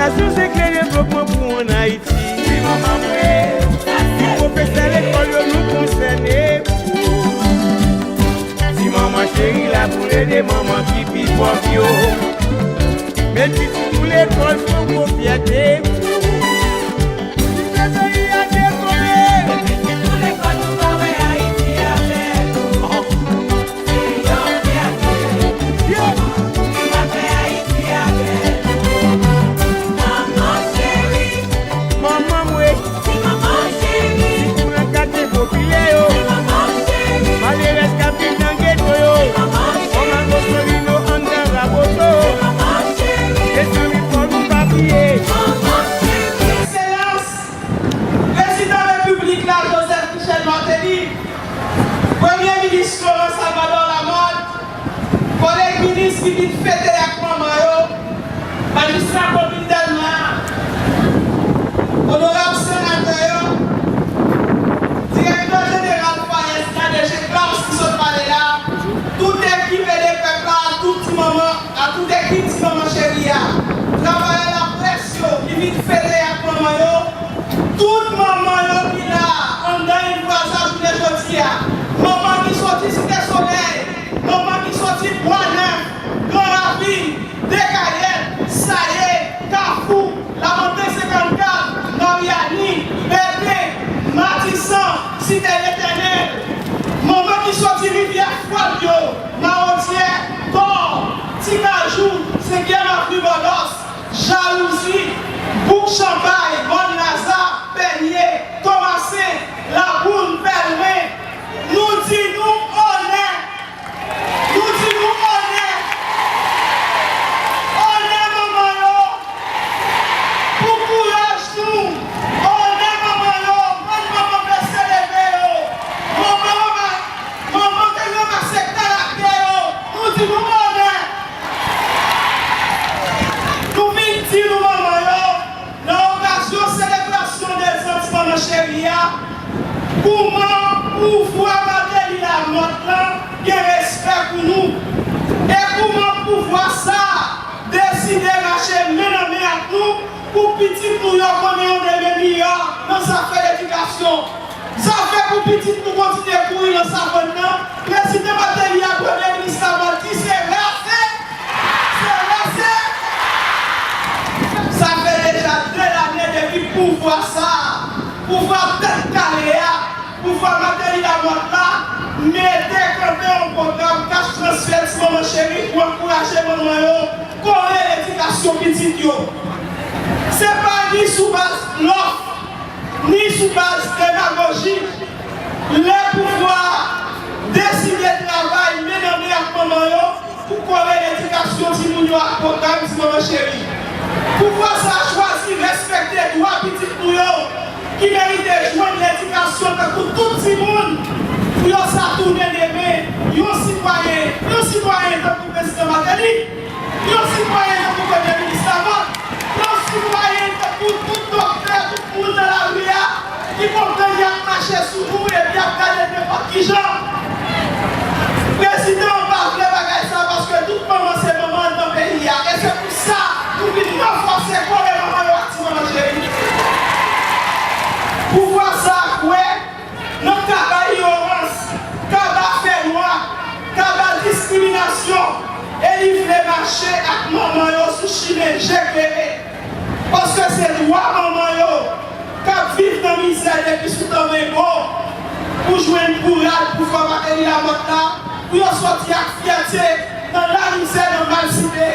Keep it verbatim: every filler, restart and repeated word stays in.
Edikasyon se kle devlopman pou ann Ayiti. Wi, manman mwen, sa se vre. Pwofesè lekòl yo, nou konsène pou. Ti manman cheri la pou ede manman ki pi pòv yo. Met pitit ou lekòl, se yon gwo fyète pou. Li fè peyi a devlope. Met pitit ou lekòl, nou pa wè Ayiti avèk ou. Se yon fyète. Ki va fè Ayiti avèk ou. Manman cheri. Manman mwen. Ti manman cheri. Ti kouran katye popilè yo. Ti manman cheri. Malerèz k ap viv nan geto yo. Ti manman cheri. Kòm Agosolino anndan Raboto. Ti manman cheri. Mezanmi, fò nou pa bliye. Manman cheri. Ekselans, Prezidan Repiblik la, Joseph Michel Martelly, Premye Minis Laurent Salvador Lamothe, kòlèg minis ki vin fete ak manman yo, majistra komin Dèlma, onorab senatè yo, direktè jeneral FAES la, D G Klaus ki sot pale la, tout ekip Ede Pèp la, tout ti manman, a tout ekip Ti Manman Cheri a, travayè laprès yo ki vin fete ak manman yo, tout manman yo ki la anndan Elvwaza jounen jodi a, manman ki soti Site Solèy, manman ki soti Bwa Nèf, Gran Ravin, Dekayèt, Saye, Kafou, Lamontagne senkannkat, Maryani, Bèten, Matisan, Site Letènèl, manman ki soti Rivyè Fwad yo, Mawodyè, Tò, Ti Kajou, Senkyèm Avni Bòdòs, Jalouzi, Bouk Chanpay, Mòn Laza, Pènye, Tomasen, Laboul, Pèlren. Nou di nou onè. Nou di nou onè. Onè manman yo pou kouraj nou. Onè manman yo, bann manman bese leve yo. Manman yo, manman k al ranmase kal atè yo. Nou di nou onè. Nou vin di nou manman yo, nan okazyon selebrasyon dezan Ti Manman Cheri a, kouman pouvwa Martelly Lamothe lan gen respè pou nou, e kouman pouvwa sa a deside mache men nan men ak nou pou pitit nou yo konnen yon demen miyò nan zafè ledikasyon. Zafè pou pitit nou kontinye kouri nan savann nan, Prezidan Martelly ak Premye Minis Lamothe di se lè ase, se lè ase. Sa fè deja de lane depi pouvwa sa a, pouvwa tèt kale a, pouvwa Martelly Lamothe la, mete kanpe yon pwogram kach transfè Ti Manman Cheri pou ankouraje manman yo kore ledikasyon pitit yo. Se pa ni sou baz blòf, ni sou baz demagoji, lè pouvwa a deside travay men nan men ak manman yo pou kore ledikasyon timoun yo ak pwogram Ti Manman Cheri. Pouvwa sa a chwazi respekte dwa pitit nou yo ki merite jwenn ledikasyon tankou tout timoun pou yo sa tounen demen yon sitwayen, yon sitwayen tankou Prezidan Martelly. Yon sitwayen tankou Premye Minis Lamothe, yon sitwayen tankou tout doktè, tout moun nan lari a, ki konprann y ap mache sou nou epi y ap gade nenpòt ki jan. Prezidan an pa vle bagay sa a paske tout manman se manman anndan peyi a. E se pou sa nou vin ranfòse kore manman yo ak Ti Manman Cheri. Pouvwa sa a kwè nan kaba iyorans, kaba fènwa, kaba diskriminasyon, e li vle mache ak manman yo sou chimen je klere. Paske se dwa manman yo k ap viv nan mizè depi sou tan Mengo pou jwenn bourad pouvwa Martelly Lamothe la, pou yo sòti ak fyète nan lamizè, nan malsite.